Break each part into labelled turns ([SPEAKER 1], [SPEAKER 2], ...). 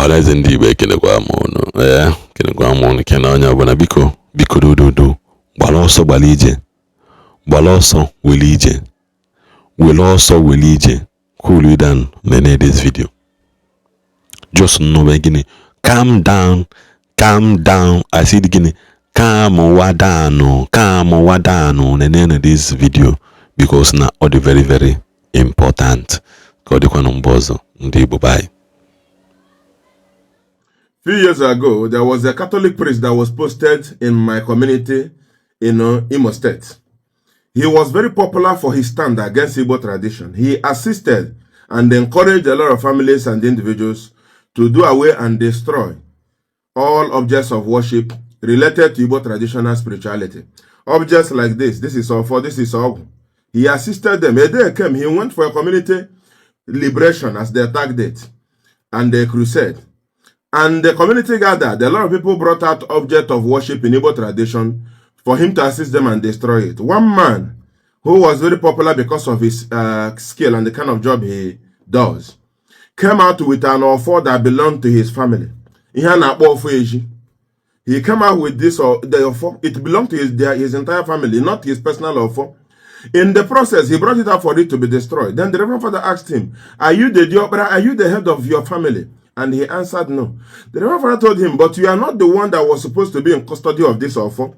[SPEAKER 1] Ọhaneze ndị Igbo, ekenekwa m unu. Ee, kenekwa m unu, kene onye ọbụla. Biko, biko, dododo, gbara ọsọ, gbara ije, gbara ọsọ were ije, were ọsọ were ije. Cool down, nene this video. Just nọbe gịnị? Calm down, calm down. I said gịnị? Calm wa down, calm wa down. Nene this video because na ọ dị very, very important. Ka ọ dịkwanụ mgbe ọzọ, ndị Igbo, bye.
[SPEAKER 2] Few years ago, there was a Catholic priest that was posted in my community in Imo State. He was very popular for his stand against Igbo tradition. He assisted and encouraged a lot of families and individuals to do away and destroy all objects of worship related to Igbo traditional spirituality. Objects like this, this is all for, this is all. He assisted them. A day came, he went for a community liberation, as they tagged it, and a crusade. And the community gathered. A lot of people brought out object of worship in Igbo tradition for him to assist them and destroy it. One man who was very popular because of his skill and the kind of job he does came out with an ọfọ that belonged to his family. Ihe a na-akpọ ọfọ eji. He came out with this the ọfọ. It belonged to his entire family, not his personal ọfọ. In the process, he brought it out for it to be destroyed. Then the Reverend Father asked him, "Are you the diokpara? Are you the head of your family?" And he answered no. The Reverend Father told him, "But you are not the one that was supposed to be in custody of this ọfọ.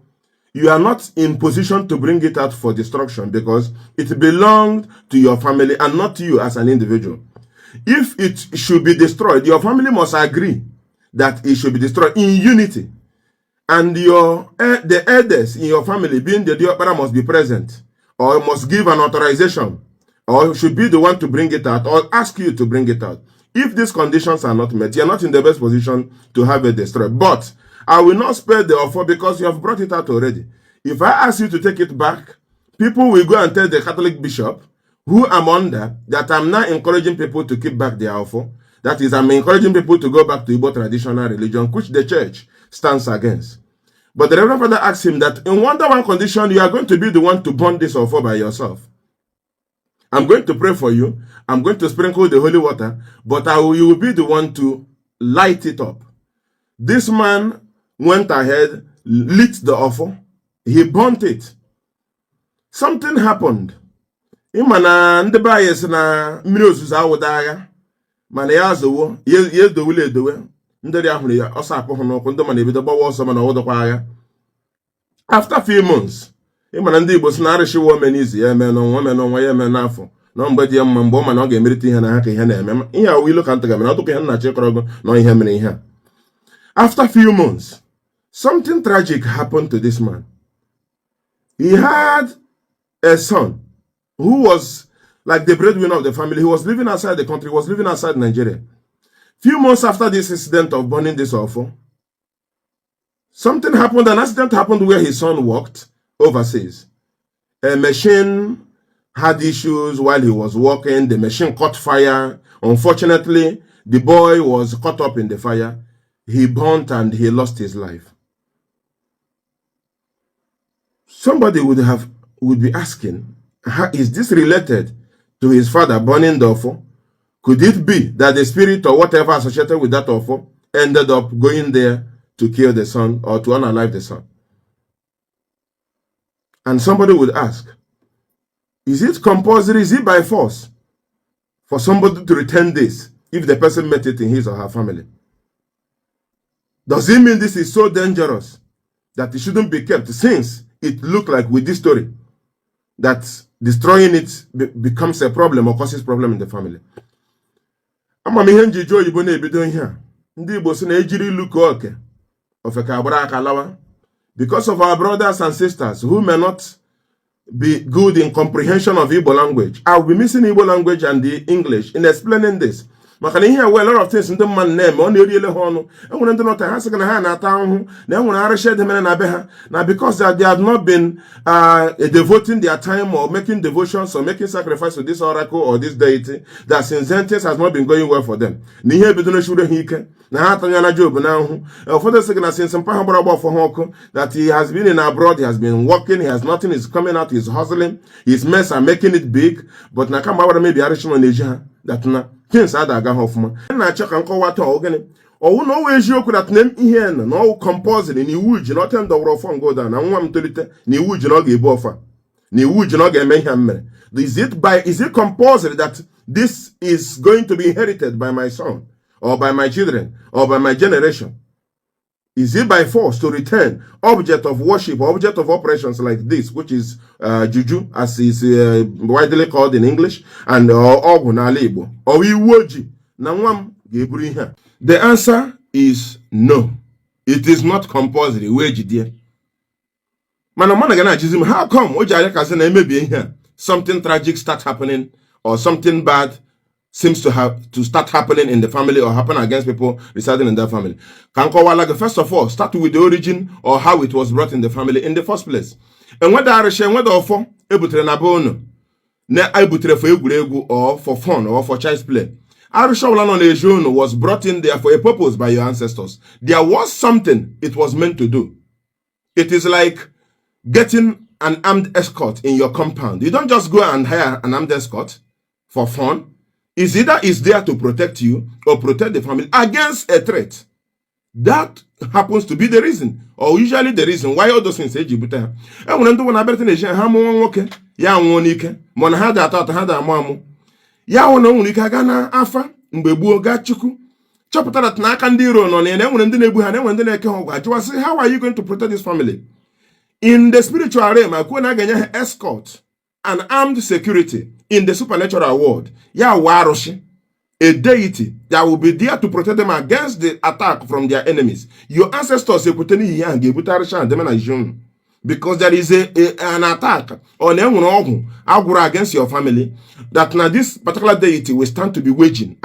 [SPEAKER 2] You are not in position to bring it out for destruction because it belonged to your family and not to you as an individual. If it should be destroyed, your family must agree that it should be destroyed in unity. And the elders in your family, being the diokpara, must be present or must give an authorization or should be the one to bring it out or ask you to bring it out. If these conditions are not met, you are not in the best position to have it destroyed. But I will not spare the ọfọ because you have brought it out already. If I ask you to take it back, people will go and tell the Catholic bishop, who I'm under, that I'm now encouraging people to keep back their ọfọ. That is, I'm encouraging people to go back to Igbo traditional religion, which the church stands against." But the Reverend Father asked him that in one condition, you are going to be the one to burn this ọfọ by yourself. I'm going to pray for you. I'm going to sprinkle the holy water, but you will be the one to light it up. This man went ahead, lit the ọfọ. He burnt it. Something happened. Ịma na ndị be anyị sị na mmiri ozuzo awụda agha mana ya azowo ya edowela edowe ndị dị ahụrụ ya ọsọ apụghị n'ụkwụ ndị mana ebido gbawa ọsọ mana ọwụdọkwa agha. After few months, ịma na ndị Igbo si na arịshiwa ome n'izu ya eme n'ọnwa ome n'ọnwa ya eme n'afọ na mgbe dị ya mma mgbe ọ ma na ọ ga-emerite ihe na ha ka ihe na-eme ihe awụ ilu ka ntị ga mere ọtụkọ ihe nna chịkọrọ na ihe mere ihe a. After few months, something tragic happened to this man. He had a son who was like the breadwinner of the family. He was living outside the country. He was living outside Nigeria. Few months after this incident of burning this ọfọ, something happened. An accident happened where his son worked overseas. A machine had issues while he was working. The machine caught fire. Unfortunately, the boy was caught up in the fire. He burnt and he lost his life. Somebody would be asking, how is this related to his father burning the ọfọ? Could it be that the spirit or whatever associated with that ọfọ ended up going there to kill the son or to unalive the son? And somebody would ask, is it compulsory? Is it by force for somebody to return this if the person met it in his or her family? Does it mean this is so dangerous that it shouldn't be kept, since it looked like with this story that destroying it becomes a problem or causes problem in the family? Ama m ihe njiji oyibo na-ebido ihe a. Ndị Igbo si na ejiri ilu kọọ oke ofe ka agbara aka lawa. Because of our brothers and sisters who may not be good in comprehension of Igbo language, I will be mixing Igbo language and the English in explaining this. Maka na ihe a wee a lot of things ndị mmadụ na-eme ọ na-eriele ha ọnụ. Enwere ndị nọta ha sị na ha na-ata ahụhụ na enwere arụsị edemere na be ha na because that they have not been devoting their time or making devotions or making sacrifice to this oracle or this deity, that since then things has not been going well for them, na ihe ebido na ha ike na ha atanyana Job n'ahụhụ. Ụfọdụ sị gị na since mpa ha gbara agba ọfọ ha ọkụ, that he has been in abroad, he has been working, he has nothing is coming out, he's hustling, his mess are making it big, but na kama agbara mebi arụsị nọ na-eji ha, that na things ada aga ha ọfụma. M na-achọ ka m kọwata ọ gịnị Ọwụ na ọwụ eziokwu that na ihe na ọwụ compulsory na iwu ji na ọte ndọwụrụ ọfọ ngoda na nwa m tolite na iwu ji na ọ ga-ebu ọfa, na iwu ji na ọ ga-eme ihe m mere? Is it compulsory that this is going to be inherited by my son or by my children or by my generation? Is it by force to return object of worship, object of operations like this, which is juju, as is widely called in English, and ọgwụ n'ala Igbo? Ọ iwu oji na nwa m ga-eburu ihe a? The answer is no. It is not compulsory. Wee jidie. Mana mmadụ ga na-ajụzi m, how come o ji arịakasị na emebie ihe a, something tragic start happening or something bad seems to have to start happening in the family or happen against people residing in that family? Ka m kọwala gị. First of all, start with the origin or how it was brought in the family in the first place. Enweda arịsha, enweda ọfọ ebutere na be unu na ebutere for egwuregwu or for fun or for child's play. Arụsha ọbụla nọ n'ezi unu was brought in there for a purpose by your ancestors. There was something it was meant to do. It is like getting an armed escort in your compound. You don't just go and hire an armed escort for fun. It's either is there to protect you or protect the family against a threat. That happens to be the reason, or usually the reason why all those things eji bute ha. E nwere ndị na abịarịta na-eji ha mụọ nwoke ya nwụọ n'ike, ma na ha dị atọ atọ, ha dị amụ amụ ya hụ na o nwere ike aga na afa mgbe gboo, gaa Chukwu, chọpụtara na aka ndị iro nọ na ya, na enwere ndị na-egbu ha, na enwere ndị na-eke ha ọgwụ. Ajụwasị, how are you going to protect this family in the spiritual realm? Akwuo na a ga-enye ha escort and armed security in the supernatural world. Ya wụ arụsị, a deity that will be there to protect them against the attack from their enemies. Your ancestors ekwute n'ihi ahụ ga-ebute arụsị ahụ deme na unu because there is an attack or na enwere ọgwụ agwụrụ against your family that na this particular deity will stand to be waging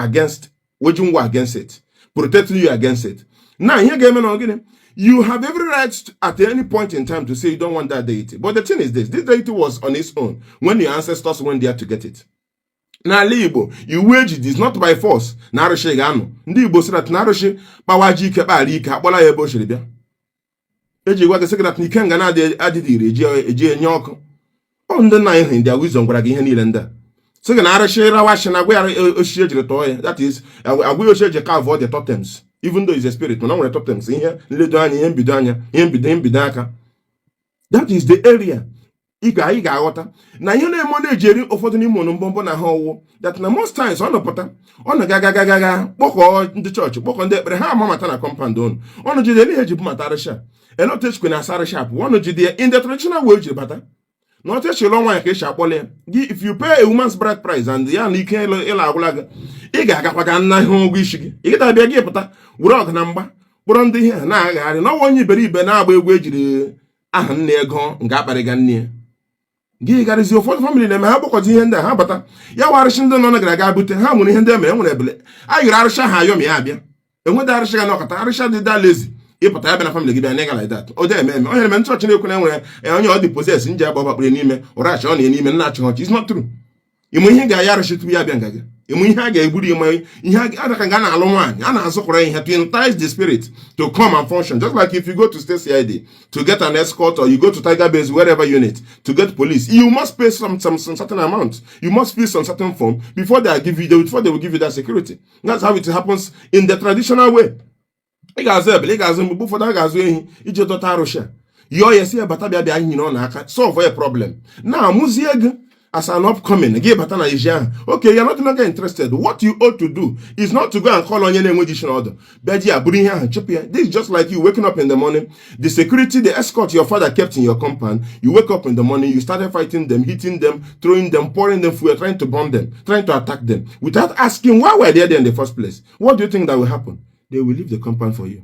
[SPEAKER 2] war against it, protecting you against it. Now, ihe ga-eme na gịnị? You have every right at any point in time to say you don't want that deity. But the thing is this: this deity was on its own when your ancestors went there to get it. N'ala Igbo, iwu eji is not by force na arụsị ga-anọ. Ndị Igbo sị that na arụsị kpawa ji ike kpara ike, akpọla ya ebe o siri bịa. Eji gwa gị sị gị that na ike nga na-adịghị ire eji enye ọkụ. Ọ ndị nna anyị hụ ndị wisdom gwara gị ihe niile ndị a, sị gị na arụsị rawashi na agwa ya osisi ejiri tọọ ya, that is, agwa ya osisi eji carve the totems. Even though it's a spirit, mana o nwere totems, ihe nledo anya, ihe mbido anya, ihe mbido, ihe mbido aka. That is the area ị ga anyị ga-aghọta na ihe na-eme ọ na-eji eri ụfọdụ n'ime ụnụ mbọmbọ na ha ọwụ that na most times ọ nọpụta, ọ na gaga gaga ga kpọkọọ ndị chọọchị, kpọkọ ndị ekpere, ha amamata na compound ụnụ. Ọnụ jide ihe eji bumata arịsha elota echikwe na asa arịsha pụ. Ọnụ jide ya in the traditional way o jiri bata na ọtụ echiri nwaanyị ka esi akpọla ya gị. If you pay a woman's bride price and ya na ike ịla agwụla gị, ị ga-agakwa ga nna ihe ụgwọ isi gị. Ị gịta bịa gị pụta were ọgụ na mgba kpọrọ ndị ihe ha na-agagharị n'ọnwa. Onye iberibe na-agba egwu ejiri aha nne ego nke akparịga nne ya gị garịzi. Ụfọdụ family na-eme ha gbakọta ihe ndị a, ha bata ya warịsị ndị nọ na gara aga bute ha nwere ihe ndị emere. Enwere ebele a yiri arụsha ha ayọ ma ya abịa enweda arụsha ga n'ọkọta arụsha dị dalezi ịpụta ya bịa na family gị bịa nịga like that. O dị eme eme onye na-eme nchọọchị na-ekwu na enwere onye ọ dị possess nje agba ọgbakpere n'ime ụrachi ọ na n'ime nna achị ọchị. It's not true. Ịmụ ihe ga-aya arụsị tupu ya bịa nga gị, ịmụ ihe a ga-egburu, ịmụ ihe adaka nga na-alụ nwaanyị a na-azụkwara ihe to entice the spirit to come and function. Just like if you go to state CID to get an escort or you go to Tiger Base, wherever unit, to get police, you must pay some certain amount. You must fill some certain form before they will give you that security. That's how it happens in the traditional way. Ị ga-azụ ebele, ị ga-azụ mgbe ụfọdụ a ga-azụ ehi iji dọta arụsị a, yọọ ya si ya bata, bịa bịa nyere ọ n'aka solve a problem. Na amụzie gị as an upcoming gị bata na ezi ahụ. Okay, you're not longer interested. What you ought to do is not to go and call onye na-enweghị isi n'ọdụ bịa ji ya bụrụ ihe ahụ chụpụ ya. This is just like you waking up in the morning, the security, the escort your father kept in your compound, you wake up in the morning, you started fighting them, hitting them, throwing them, pouring them fuel, trying to burn them, trying to attack them without asking why were they there in the first place. What do you think that will happen? They will leave the compound for you.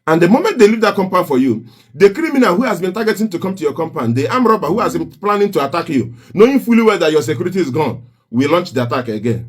[SPEAKER 2] And the moment they leave that compound for you, the criminal who has been targeting to come to your compound, the armed robber who has been planning to attack you, knowing fully well that your security is gone, will launch the attack again.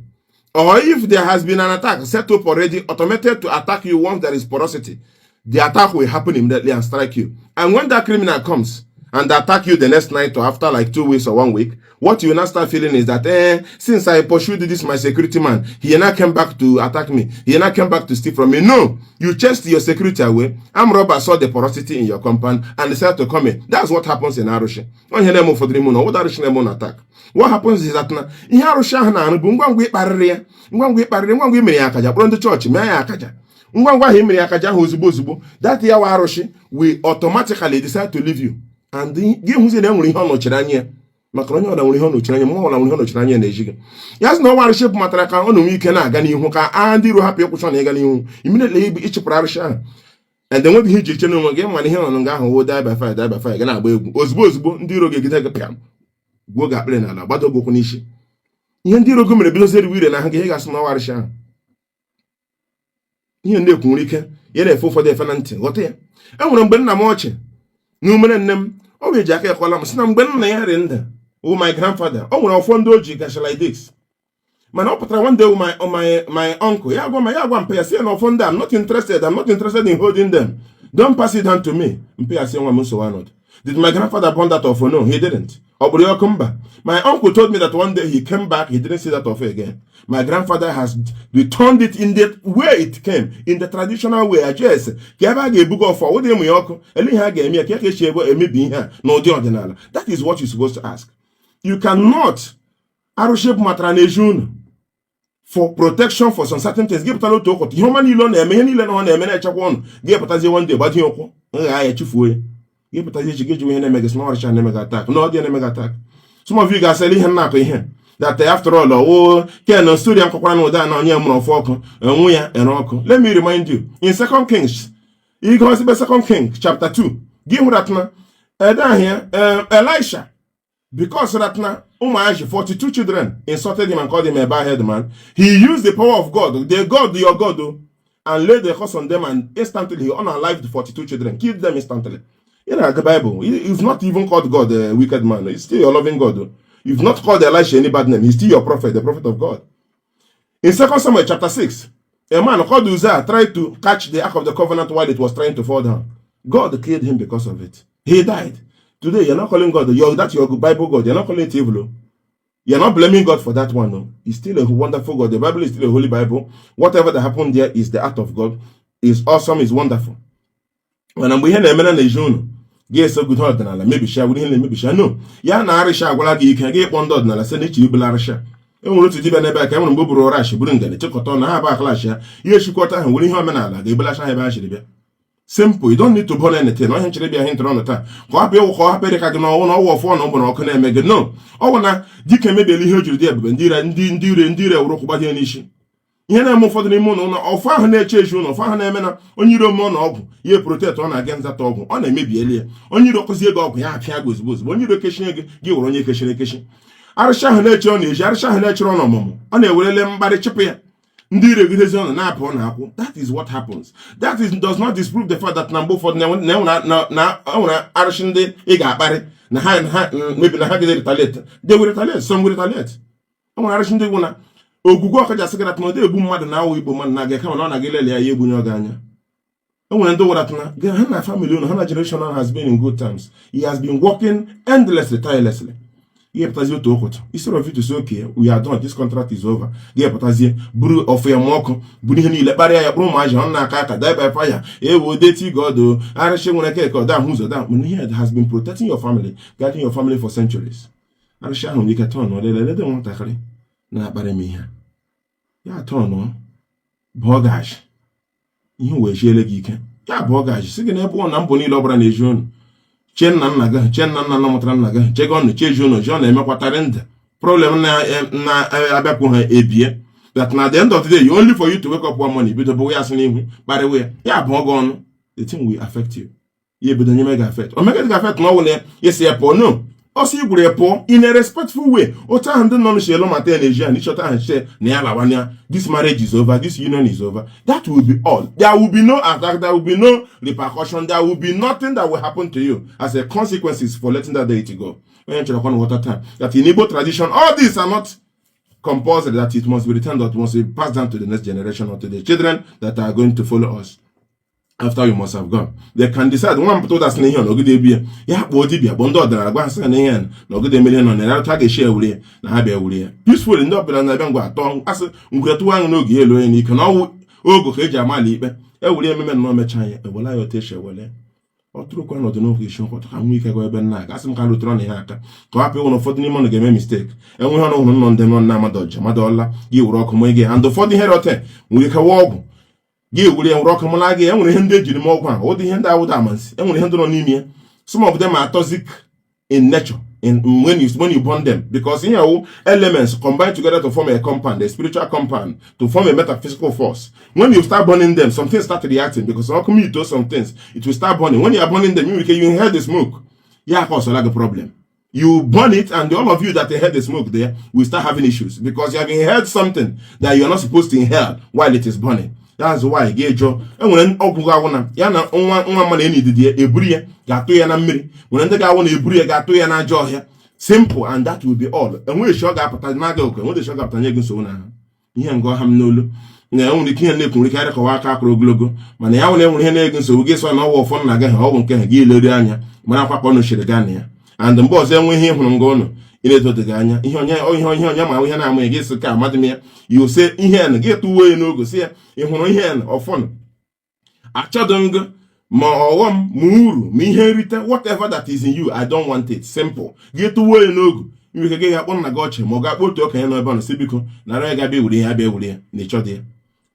[SPEAKER 2] Or if there has been an attack set up already, automated to attack you once there is porosity, the attack will happen immediately and strike you. And when that criminal comes and attack you the next night or after like 2 weeks or one week, what you now start feeling is that, since I pursued this my security man, he now came back to attack me. He now came back to steal from me. No, you chased your security away. Armed robber saw the porosity in your compound and decided to come in. That's what happens in Arụsị. Onye na-eme ụfọdụ n'ime ụlọ, what Arụsị na-eme attack. What happens is that na ihe arụsị ahụ na-arụ bụ ngwa ngwa ịkparịrị ya, ngwa ngwa ịkparịrị, ngwa ngwa imere ya akaja, kpọrọ ndị chọọchị mee ya akaja. Ngwa ngwa ahụ emere ya akaja ahụ, ozugbo ozugbo that ya wa arụsị will automatically decide to leave you, and gị hụzie na e nwere ihe ọ nọchiri anya ya, maka na onye ọbụla nwere ihe ọ nọchiri anya, mmụọ ọbụla nwere ihe ọ nọchiri anya na-eji gị. Ya sị na ọnwa arụsị bụ matara ka ọ na-enwe ike na-aga n'ihu, ka agha ndị iro hapụ ịkwụsị na ịga n'ihu. Immediately ịchịpụrụ arụsị ahụ and enweghị ihe iji eche n'onwe gị, mana ihe nọ nga ahụ wo die by fire, die by fire, ga na-agba egwu. Ozugbo ozugbo ndị iro ga-egide gị, pịam, gwuo gị akpịrị n'ala, gbado gị ụkwụ n'isi. Ihe ndị iro gị mere bidozie eriwe ire na ahụ gị, ihe ga-asị na ọnwa arụsị ahụ. Ihe ndị ekwu nwere ike ya na-efe ụfọdụ efe na ntị, ghọta ya. E nwere mgbe nna m ọchị na umere nne m ọ ga-eji aka ekọla m sị na mgbe nna ya rị ndụ wụ my grandfather, o nwere ọfọ ndị o ji gacha like this, mana ọ pụtara one day my uncle ya gwa ma ya gwa mpe ya sị ya na ọfọ ndị a, "I'm not interested, I'm not interested in holding them. Don't pass it down to me." Mpe ya sị, "Nwa m, nsogbu anọdụ." Did my grandfather burn that ọfọ? No, he didn't. Ọ gburu ya ọkụ? Mba. My uncle told me that one day he came back, he didn't see that ọfọ again. My grandfather has returned it in the way it came, in the traditional way. Ajes ka ebe a ga-ebuga ọfọ ụdị ịmụ ya ọkụ ele ihe a ga-eme ya, ka esi ebe emebi ihe a n'ụdị ọdịnala. That is what you're supposed to ask. You cannot arụsị matara na-eji unu for protection for some certain things. Gị pụtara otu ụkọta ihe ọma niile ọ na-eme, ihe niile na ọ na-eme na-echekwa ụnụ, gị pụtazie one day gbajie ụkwụ ngha ya, chefuo ya. Gị pụtazie echi, gị jụwa ihe na-eme gị, sị na ọrịcha na-eme gị attack, na ọ dị na-eme gị attack. Some of you ga-asịla ihe nna akụ ihe that after all ọwụ ken story m kọkwara na ụda na onye mụrụ ọfụ ọkụ enwe ya ere ọkụ. Let me remind you, in Second Kings, ihe ozigbe Second King chapter 2, gị hụ that na ede ahịa Elisha, because that na ụmụazị 42 children insulted him and called him a bad head man, he used the power of God, the God, your God oh, and laid the curse on them, and instantly he unalived the 42 children, killed them instantly. You know the Bible, you've not even called God a wicked man. He's still your loving God oh. You've not called Elisha any bad name. He's still your prophet, the prophet of God. In Second Samuel chapter 6, a man called Uzzah tried to catch the Ark of the Covenant while it was trying to fall down. God killed him because of it. He died. Today, you're not calling God, that's your Bible God. You're not calling it evil oh. You're not blaming God for that one. No. He's still a wonderful God. The Bible is still a holy Bible. Whatever that happened there is the act of God. Is awesome, is wonderful. Mana mgbe ihe na-eme na na-eji unu ga-esogide ọdịnala mebichaa were ihe na-emebichaa, no ya na arịsha agwala gị ike, gị kpọọ ndị ọdịnala sị na iche ibula arịsha. E nwere otu dibịa n'ebe a ka e nwere mgbe o buru ụrashi buru ngene chịkọta na ha bụ aklash ya, ihe echikọta ahụ were ihe omenala ga-ebulacha ha ebe ha chiri bịa. Simple. You don't need to burn anything. Onye nchere bịa ihe ntọrọ ọnụ taa ka ọ hapụ ịwụ, ka ọ hapụ ịdị ka gị n'ọnwụ na ọwụ ọfọ na ụgbọrọ ọkụ na-eme gị. No, ọ bụ na dike emebiela ihe o jiri dị ebube. Ndị ire ndị ire wụrụ ụkwụ gbajie n'isi. Ihe na-eme ụfọdụ n'ime ụlọ ụlọ ọfọ ahụ na-eche echi ụlọ ọfọ ahụ na-eme na onye iro mmụọ na ọgwụ ya protect ọ na-aga nzata ọgwụ ọ na-emebieli ya. Onye iro kụzie gị ọgwụ ya apịa gị ozugbo ozugbo. Onye iro kechie gị, gị were onye kechiri ekechi. Arụsị ahụ na-eche ọ na-eji arụsị ahụ na-echere ọ n'ọmụmụ ọ na-ewerele mkparị chịpụ ya. Ndị ire egidezi ọnụ na-apụ ọ na-akwụ. That is what happens. That is does not disprove the fact that na mgbe ụfọdụ na enwere arụsị ndị ị ga-akparị na ha mebi na ha gide retaliate. They will retaliate. Some will retaliate. Enwere arụsị ndị gwụ na ogwugwu ọkaja sị gị na ọ egbu mmadụ na awụ igbo mmadụ na-aga, kama na ọ na-aga ilele ya, ya egbunye ọ anya. Enwere ndị wụratana ha na family unu, ha na generation has been in good times. He has been working endlessly, tirelessly. Gị pụtazie otu ụkwụtụ, instead of you to say, "Okay, we are done, this contract is over," gị pụtazie buru ọfụ ya ma ọkụ buru ihe niile kparịa ya, kpụrụ ụmụazị ọ na-aka aka die by fire ewo deti God o arịsị nwere keke ọda ahụ ụzọ da. Mana ihe has been protecting your family, guiding your family for centuries, arịsị ahụ nwere ike tọn ọlele lede nwatakịrị na-akparị m ihe ya tọn bụọ gaji ihe wee chiele gị ike ya bụọ gaji sị gị na ebe ọ na mbọ niile ọ bụla na-eji unu chee nna nna gị, chee nna nna nna mụtara nna gị, chee gị ọnụ chee ji unu ji ọ na-emekwatara ndụ problem na-abịapụ ha ebie, that na the end of the day, only for you to wake up one morning, bido bụ ya asị n'ihu kparịwa ya, ya abụọ gị ọnụ. The thing will affect you. Ya ebido nyeme gị affect, o mege gị affect na ọ nwụ na isi ya pụọ. No, ọsọ igwuru ya pụọ in a respectful way. Otu ahụ ndị nọ n'isi elu mata ya na-eji ya na ịchọta ahụ che na ya lawa ya, this marriage is over, this union is over, that will be all. There will be no attack, there will be no repercussion, there will be nothing that will happen to you as a consequences for letting that deity go. Onye nchọrọ kwana water time that in Igbo tradition, all these are not compulsory that it must be returned or it must be passed down to the next generation or to the children that are going to follow us after you must have gone. They can decide. Nwa mpụta ụda sị na ihe ọ nọgide ebi ya, ya kpọọ dibịa, kpọọ ndị ọdịnala, gwa ha sị na ihe a nọgide emere nọ na ya ga-esi ewuri ya na ha bịa ewuri ya peacefully. Ndị ọbịa na-abịa ngwa atọ asị ngwere tụwa aṅụ n'oge ya elu onye n'ike na ọwụ ogo ka eji amala ikpe ewuri ememe nnọọ mechaa ya ewela ya otu esi ewele ọ tụrụkwa n'ọdụ n'oge isi nkwọtụ ka nwee ike gwa ebe nna aga. Asị m ka rutere na ihe aka ka ọ hapụ ịnwụ na ụfọdụ n'ime ọnụ ga-eme mistake enwe ihe ọnụ hụrụ nnọ ndị nọ nna amadụ ọja amadụ ọla gị were ọkụ mụ gị and ụfọdụ ihe rọte nwere ike wa ọgwụ. Gị were ya nwere ọkụ mara gị. Enwere ihe ndị ejiri m ọgwụ a, ụdị ihe ndị awụda amansi, enwere ihe ndị nọ n'ime ya. Some of them are toxic in nature in when you burn them, because here elements combine together to form a compound, a spiritual compound, to form a metaphysical force. When you start burning them, some things start reacting, because when you to some things, it will start burning. When you are burning them, you inhale the smoke. Yeah, cause like a problem. You burn it, and all of you that inhale the smoke there will start having issues because you have inhaled something that you are not supposed to inhale while it is burning. That's why gị jụọ, enwere ọgwụ ga-awụ na ya na nwa nwa mmadụ enididi ya, eburu ya ga-atụ ya na mmiri. Nwere ndị ga-awụ na eburu ya ga-atụ ya n'ajọ ọhịa. Simple, and that will be all. Enweghị ọ ga-apụta n'aga oke, enweghị ọ ga-apụta nye gị nsogbu na ha. Ihe ngọ ha m n'olu na enwere ike ihe na-ekwu, nwere ike arịkọwa aka akụrụ ogologo, mana ya nwere enwere ihe na-ego nsogbu gị, sọ na ọwụ ụfọdụ na agaghị ọgwụ nke ha gị leri anya mara akwa ka ọ nụchiri gaa na ya. And mgbe ọzọ enwe ihe ịhụrụ nga ụnụ ị na-edoteghị anya, ihe onye ihe ihe onye ma ihe na-amaghị gị sị ka amadị m ya, you say ihe na gị tụwuo ya n'ogo, si ya ị hụrụ ihe na ọfọnụ achọdụ ngụ ma ọghọm ma uru ma ihe nrite, whatever that is in you, I don't want it. Simple. Gị tụwuo ya n'ogu, nwere ike gị ga-akpọ nna gị ọchị, ma ọ ga-akpọ otu okenye nọ ebe ọ nọ, sị biko nara ya, ga-abịa ewere ya, abịa ewere ya na ịchọdụ ya,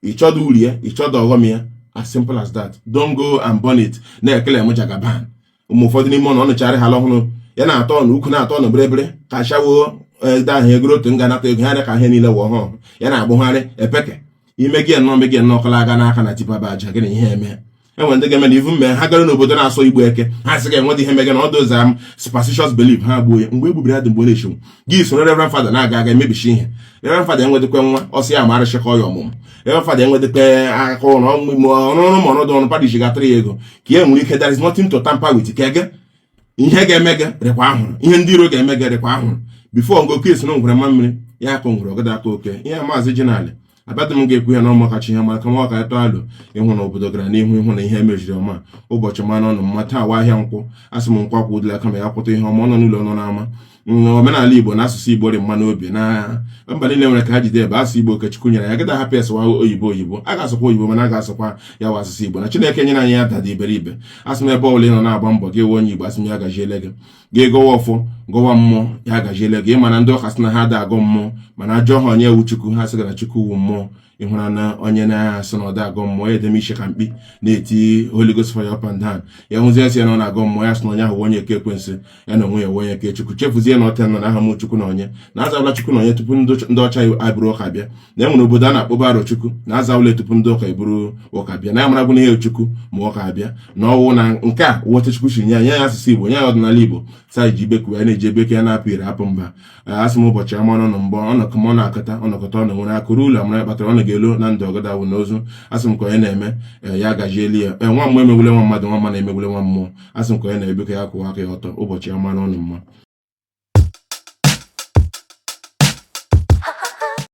[SPEAKER 2] ịchọdụ uru ya, ịchọdụ ọghọm ya. As simple as that. Don't go and burn it. Na-ekele m Jagaban. Ụmụ ụfọdụ n'ime ụlọ ọnụcharị ha ọhụrụ ya na-atọ na ukwu na-atọ na bịrịbịrị ka ashawo ede ahụ egoro otu nga nata ego ya ka ihe niile wụ ọhụrụ ya na-agbụgharị epeke ime gị nnọọ me gị nnọọ kọla aga n'aka na tipaba aja gị na ihe eme. Enwere ndị ga-eme na ivu mme ha gara n'obodo na-asọ Igbo eke, ha sị ga-enwedị ihe mege na ọ doza m superstitious belief ha gbuo ya. Mgbe e gbubiri ya dị mgbe ọ na-echenwu gị soro Reverend Father na-aga aga emebichi ihe. Reverend Father enwedịkwe nwa ọsọ ya ma arịchịkọ ya ọmụmụ. Reverend Father enwedịkwe aka ụlọ ọrụrụ ma ọnọdụ ọrụ parish gatara ya ego ka e nwere ike. There is nothing to tamper with. Ka ege ihe ga-eme gị rịkwa ahụrụ, ihe ndị iro ga-eme gị rịkwa ahụrụ before ngo oke esi na ngwere mma mmiri ya akụ ngwere ọgọdọ aka oke ihe. Maazị Jinali abịadị m ga-ekwu ya n'ọma kacha ihe mara kama ọ ka ịtọ alụ ịhụ na obodo gara n'ihu, ịhụ na ihe mejiri ọma. Ụbọchị mmanụ ọnụ mma taa wa ahịa nkwụ. Asị m nkwụ akwụdịla kama ya kwụta ihe ọma. Ọ nọ n'ụlọ, nọ n'ama. Omenala Igbo na asụsụ Igbo dị mma n'obi na mba niile nwere ka ha jide ebe asụsụ Igbo. Okechukwu nyere ya gịda hapụ esụwa oyibo. Oyibo a ga-asụkwa oyibo, mana a ga-asụkwa ya wa asụsụ Igbo na Chineke nyere anyị ya dada iberibe. Asị m ebe ọbụla ị nọ na-agba mbọ gị wee onye Igbo, asị m ya gajiele gị. Gị gọwa ọfọ, gọwa mmụọ, ya gajiele gị. Ịma na ndị ụka sị na ha ada agọ mmụọ, mana ajọ ha onye ewu Chukwu, ha sị na Chukwu wu mmụọ. Ịhụra na onye na-asị na ọda agọ mmụọ ya edeme isi ka mkpi na-eti Holy Ghost fire up and down, ya hụzie sị ya na ọ na-agọ mmụọ, ya sị na onye ahụ onye eke ekwensu, ya na onwe ya onye eke Chukwu. Chefuzie na ọta nọ na aha m Chukwu na onye na azawụla Chukwu na onye tupu ndị ọcha abụrụ ụka bịa, na e nwere obodo a na-akpọba Arọ Chukwu na azawụla tupu ndị ụka eburu ụka bịa, na ya maragwu na ihe Chukwu ma ụka abịa na ọwụ na nke a wọta. Chukwu si nye ya, nye ya asụsụ Igbo, nye ya ọdịnala Igbo, sa ji ibekwu ya na-eji ebeke ya na-apụ ire apụ mba. Asị m ụbọchị ama ọnụ mbọ ọnọkọ m ọ na-akọta ọnọkọta ọ na nwere akụrụ ụlọ amara kpatara ọ na ga-elo na ndụ ọgọdawụ na ozu. Asị m ka onye na-eme ya gajieli ya. Nwa mmụọ emegbule nwa mmadụ, nwa mmadụ emegbule nwa mmụọ. Asị m ka onye na-ebekọ ya kwụwa aka ya ọtọ. Ụbọchị ama n'ọnụ mma.